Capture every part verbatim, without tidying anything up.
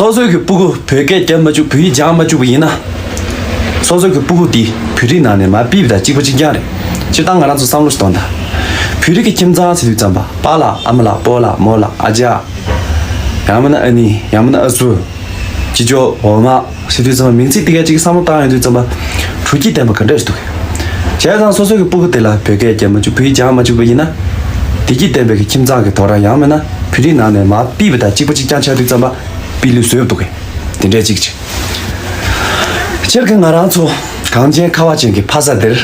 སོ་སོའི་གི་སྤུ་གུ་བོད་སྐད་རྒྱབ་མ་བཅུག་བོད་ཡིག་སྦྱང་མ་བཅུག་པ་ཡིན་ན། སོ་སོའི་གི་སྤུ་གུ་འདི་བོད་རིགས་ནང་ནས་མར་ཕུད་པ་དང་གཅིག་པ་གཅིག་རྐྱང་རེད། སྤྱིར་བཏང་ང་རང་ཚོ་བསམ་བློ་ཞིག་གཏོང་དང་། བོད་རིགས་ཀྱི་ཁྱིམ་ཚང་ཟེར་དུས་ཙམ་པ་པཱ་ལགས་ཨ་མ་ལགས་སྤོ་ལགས་རྨོ་ལགས་ཨ་ཅག་ཡང་མིན་ན་ཨ་ནེ་ཡང་མིན་ན་ཨ་སྲུ། ཅི་ཅོ་འོ་མ་ཟེར་དུས་ཙམ་པ་མིང་ཚིག་དེ་ག་ཅིག་བསམ་བློ་བཏང་ཡོང་དུས་ཙམ་པ། དྲོ་སྐྱིད་ལྡན་པ་ག་འདྲ་ཞིག་འདུག་གས། བྱས་ཙང་སོ་སོའི་གི་སྤུ་གུ་དེ་ལ་བོད་སྐད་རྒྱབ་མ་བཅུག་བོད་ཡིག་སྦྱང་མ་བཅུག་པ་ཡིན་ན། བདེ་སྐྱིད་ལྡན་པའི་གི་ཁྱིམ་ཚང་གི་དོ་ར་ཡང་མིན་ན་བོད་རིགས་ནང་ནས་མར་ཕུད་པ་དང་གཅིག་པ་གཅིག་རྐྱང་ཆགས་དུས་ཙམ་པ། དཔེ་ལུས་བཟོས་འདུག་གས། དེ་འདྲས་ཅིག་ཅིག་སྤྱིར་གི་ང་རང་ཚོ་གངས་ཅན་ཁ་བ་ཅན་གྱི་ཕ་ས་འདིར།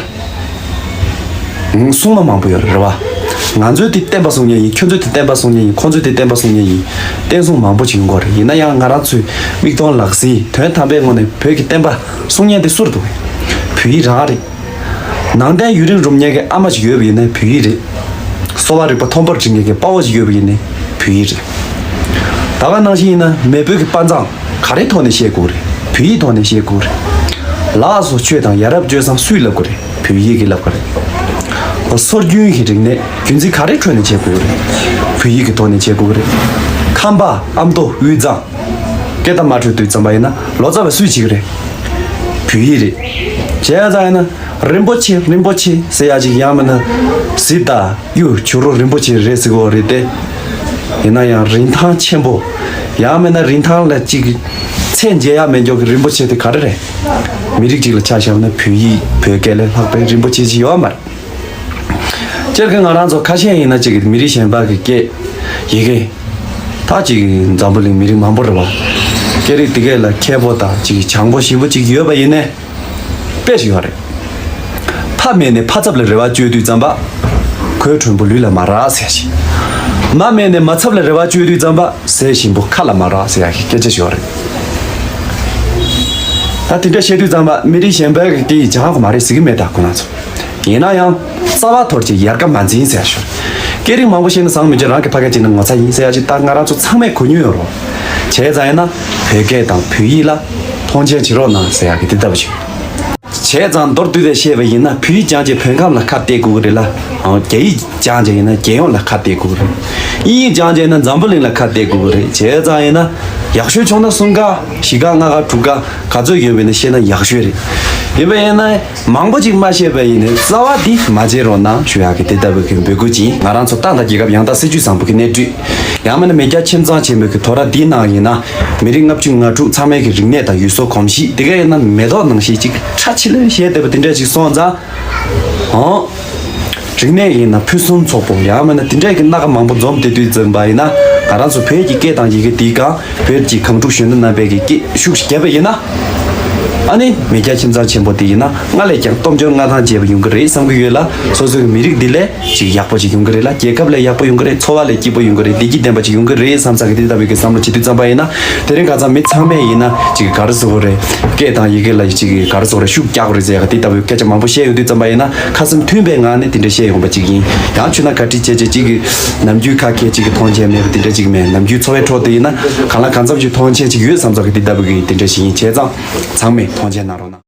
ཨང་། སྲུང་མ་མང་པོ་ཡོད་རེད་བ། ང་ཚོའི་དེ་བསྟན་པ་སྲུང་མཁན་ཡིན། ཁྱོད་ཚོའི་དེ་བསྟན་པ་སྲུང་མཁན་ཡིན། ཁོང་ཚོའི་དེ་བསྟན་པ་སྲུང་མཁན་ཡིན། བསྟན་སྲུང་མང་པོ་ཞིག་ཡོང་གི་རེད། ཡིན་ན་ཡང་ང་རང་ཚོའི་མིག་མཐོང་ལག་ཟིན་དོན་དམ་པའི་ངོས་ནས་བོད་ཀྱི་བསྟན་པ་སྲུང་མཁན་དེ་སུ་རེད་འདུག་བོད་ཡིག་རང་རེད། ནང་བསྟན་ཡུན་རིང་རུམ་མཁན་གྱི་ཨ་མ་ཞིག་ཡོད་པ་ཡིན་ན་བོད་ཡིག་རེད། གསོ་བ་རིག་པ་མཐོན་པོར་འགྲིལ་མཁན་གྱི་དཔའ་བོ་ཞིག་ཡོད་པ་ཡིན་ན་བོད་ཡིག་རེད། ད་ག་ནང་བཞིན་ཡིན་ན་མེས་པོའི་གི་དཔའ་མཛངས་ག་རེ་ཐོག་ནས་བཤད་དགོས་རེད། བོད་ཡིག་ཐོག་ནས་བཤད་དགོས་རེད། ལགས་སོ་ཆོས་དང་ཡ་རབས་སྤྱོད་བཟང་སུས་ལབ་དགོས་རེད། བོད་ཡིག་གིས་ལབ་དགོས་རེད། སྲོལ་རྒྱུན་གྱི་རིག་གནས་རྒྱུན་འཛིན་ག་རེ་ཁྲོད་ནས་བྱེད་དགོས་རེད། བོད་ཡིག་གི་ཐོག་ནས་བྱེད་དགོས་རེད། ཁམས་པ་ཨ་མདོ་དབུས་གཙང་སྐད་བརྡ་མ་འཕྲོད་དུས་ཙམ་པ་ཡིན་ན་ལོ་ཙཱ་བ་སུས་བྱེད་ཀྱི་རེད། བོད་ཡིག་རེད། བྱས་ཙང་ཡིན་ན་རིན་པོ་ཆེ་རིན་པོ་ཆེ་ཟེར་ཡ་ཅིག་ཡང་མིན་ན་གཟི་དང་གཡུ་བྱུ་རུ་རིན་པོ་ཆེ་རེད་ཟེར་གོ་རེད་དེ། ཡིན་ན་ཡང་རིན་ཐང་ཆེན་པོ། ཡང་མིན་ན་རིན་ཐང་ལ་ཅིག་ཚད་འཇལ་ཡ་མེད་མགྱོགས་ཀྱི་རིན་པོ་ཆེ་དེ་ག་རེ་རེད། མི་རིགས་ཅིག་ལ་ཆ་བཞག་ན་བོད་ཡིག་བོད་སྐད་ལས་ལྷག་པའི་རིན་པོ་ཆེ་ཅིག་ཡོད་མ་རེད། སྤྱིར་གི་ང་རང་ཚོ་ཁ་ཤས་ཡིན་ན་ཅིག་མི་རིགས་གཞན་པ་གི་སྐད་ཡི་གེ་ད་ཅིག་འཛམ་བུ་གླིང་མི་རིགས་མང་པོ་རེད་བ། སྐད་རིགས་དེ་གས་ལ་མཁས་པོ་དང་ཅིག་བྱང་པོ་ཞིབ་པོ་ཅིག་ཡོད་པ་ཡིན་ནའི་དཔེ་ཞིག་ཡོད་རེད། ཕ་མེད་ནས་ཕ་ཚབ་ལ་རེ་བ་བཅོལ་དུས་ཙམ་པ། གོས་དྲོན་པོ་ལུས་ལ་མ་རག་ཟེར་ཞིང་། མ་མེད་ནས་མ་ཚབ་ལ་རེ་བ་བཅོལ་དུས་ཙམ་པ། ཟས་ཞིམ་པོ་ཁ་ལ་མ་རག་ཟེར་ཡ་གི་སྐད་ཆ་ཞིག་ཡོད་རེད། ད་དེ་འདྲ་བཤད་དུས་ཙམ་པ་མི་རིགས་གཞན་པ་གི་སྐད་ཡིག་སྦྱང་དགོས་མ་རེད་ཟེར་གི་མེད་ད་ཁོ་ན་ཚོ། ཡིན་ན་ཡང་། རྩ་བ་འཐོར་ཅིག་ཡལ་ག་མ་འཛིན་ཟེར་ཞོར། སྐད་རིགས་མང་པོ་ཤེས་ན་བཟང་མི་འདུག་རང་གི་ཕ་སྐད་ཅིག་ནི་ངོ་ཚ་ཡིན་ཟེར་ཡ་ཅིག་ད་ང་རང་ཚོ་ཚང་མས་གོ་མྱོང་ཡོད་རོགས། བྱས་ཙང་ཡིན་ན། བོད་སྐད་དང་བོད་ཡིག་ལ་མཐོང་ཆེན་བྱེད་རོགས་གནང་ཟེར་ཡ་གི་དེ་ལྟ་བུ་ཞིག་བྱས་ཙང་མདོར་བསྡུས་ཏེ་བཤད་པ་ཡིན་ན་བོད་ཡིག་སྦྱངས་རྗེས་བོད་ཁམས་ལ་ཁ་གཏད་དགོས་ཀྱི་རེད་ལ། རྒྱ་ཡིག་སྦྱངས་རྗེས་ཡིན་ན་རྒྱལ་ཡོངས་ལ་ཁ་གཏད་དགོས་ཀྱི་རེད། དབྱིན་ཡིག་སྦྱངས་རྗེས་ཡིན་ན་འཛམ་བུ་གླིང་ལ་ཁ་གཏད་དགོས་ཀྱི་རེད། བྱས་ཙང་ཡིན་ན་ཡག་ཤོས་བྱུང་ན་གསུམ་ཀ་བཞི་ཀ་ལྔ་ཀ་དྲུག་ཀ་ག་ཚོད་ཡོད་པ་ཡིན་ན་ཤེས་ན་ཡག་ཤོས་རེད། ཡིན་པ་ཡིན་ན། མང་པོ་ཅིག་མ་ཤེས་པ་ཡིན་ནའི་རྩ་བ་འདི་མ་བརྗེད་རོགས་གནང་ཞུ་ཡག་གི་དེ་ལྟ་བུའི་གི་འབོད་སྐུལ་ཅིག་ཡིན། ང་རང་ཚོ་ཏང་དང་རྒྱལ་ཁབ་ཡང་དག་སྲིད་ཇུས་བཟང་པོ་གི་གནས་སྤོས། ཡང་མིན་ན་མེས་རྒྱལ་ཁྱིམ་ཚང་ཆེན་མོའི་གི་དོ་ར་འདིའི་ནང་ཡིན་ན། མི་རིགས་ལྔ་བཅུ་ང་དྲུག་ཚང་མའི་གི་རིག་གནས་དང་ཡུལ་སྲོལ་གོམས་གཤིས་དེ་ག་ཡིན་ན་མེ་ཏོག་ནང་བཞིན་ཅིག་ཁྲ་ཆིལ་ལེར་བཞད་བསྡད་པ་དེ་འདྲ་ཅིག་སོང་ཙང་། ཨང་། རིག་གནས་ཡིན་ན་ཕུན་སུམ་ཚོགས་པོ་ཡང་མིན་ན་དེ་འདྲ་གི་སྣ་ཁ་མང་པོ་འཛོམས་བསྡད་དུས་ཙམ་པ་ཡིན་ན། ང་རང་ཚོ་བོད་ཀྱི་སྐད་དང་ཡི་གེ་འདིའི་སྒང་བོད་ཀྱི་གངས་ཕྲུག་གཞོན་ནུ་རྣམ་པས་ཀྱི་སྐད་ཤུགས་ཤིག་བརྒྱབ་པ་ཡིན་ན། ཨ་ནི་མེས་རྒྱལ་ཁྱིམ་ཚང་ཆེན་པོ་འདི་ཡིན་ན་སྔར་ལས་ཀྱང་སྟོབས་འབྱོར་མངའ་ཐང་རྒྱས་པ་ཡོང་གི་རེད་བསམ་གྱི་ཡོད་ལ། སོ་སོའི་མི་རིགས་འདི་ལས་ཅིག་ཡག་པོ་ཅིག་ཡོང་གི་རེད་ལ། རྒྱལ་ཁབ་ལས་ཡག་པོ་ཡོང་གི་རེད། འཚོ་བ་ལས་སྐྱིད་པོ་ཡོང་གི་རེད། བདེ་སྐྱིད་ལྡན་པ་ཅིག་ཡོང་གི་རེད་བསམ་ས་གི་དེ་ལྟ་བུའི་གི་བསམ་བློ་བྱེད་དུས་ཙམ་པ་ཡིན་ན། དེ་རིང་ཁ་སང་མི་ཚང་མས་ཡིན་ན་ཅིག་ག་རེ་ཟེར་དགོས་རེད། སྐད་དང་ཡི་གེ་ལ་ཅིག་ག་རེ་ཟེར་དགོས་རེད། ཤུགས་རྒྱག་དགོས་རེད་ཟེར་ཡ་གི་དེ་ལྟ་བུའི་སྐད་ཆ་མང་པོ་བཤད་ཡོང་དུས་ཙམ་པ་ཡིན་ན། ཁ་སེམས་མཐུན་པའི་ངང་ནས་དེ་འདྲ་བཤད་ཡོང་པ་ཅིག་ཡིན། ཡང་ཆུ་ན་ག་ཁྲིད་བྱས་བྱས་ཅིག་གི་ནམ་རྒྱུན་ཁ་སྐད་ཅིག་གི་མཐོང་ཆེན་མེད་པ་དེ་འདྲ་ཅིག་མེད། ནམ་རྒྱུན་འཚོ་བའི་ཁྲོད་དུ་ཡིན་ན་གང་ལ་གང་འཚམ་ཅིག་མཐོང་ཆེན་ཅིག་ཡོད་བསམ་ས་གི་དེ་ལྟ་བུའི་གི་དེ་འདྲ་ཞིག་ཡིན། བྱས་ཙང་ཚང་མས་མཐོང་ཆེན་གནང་རོགས་གནང་།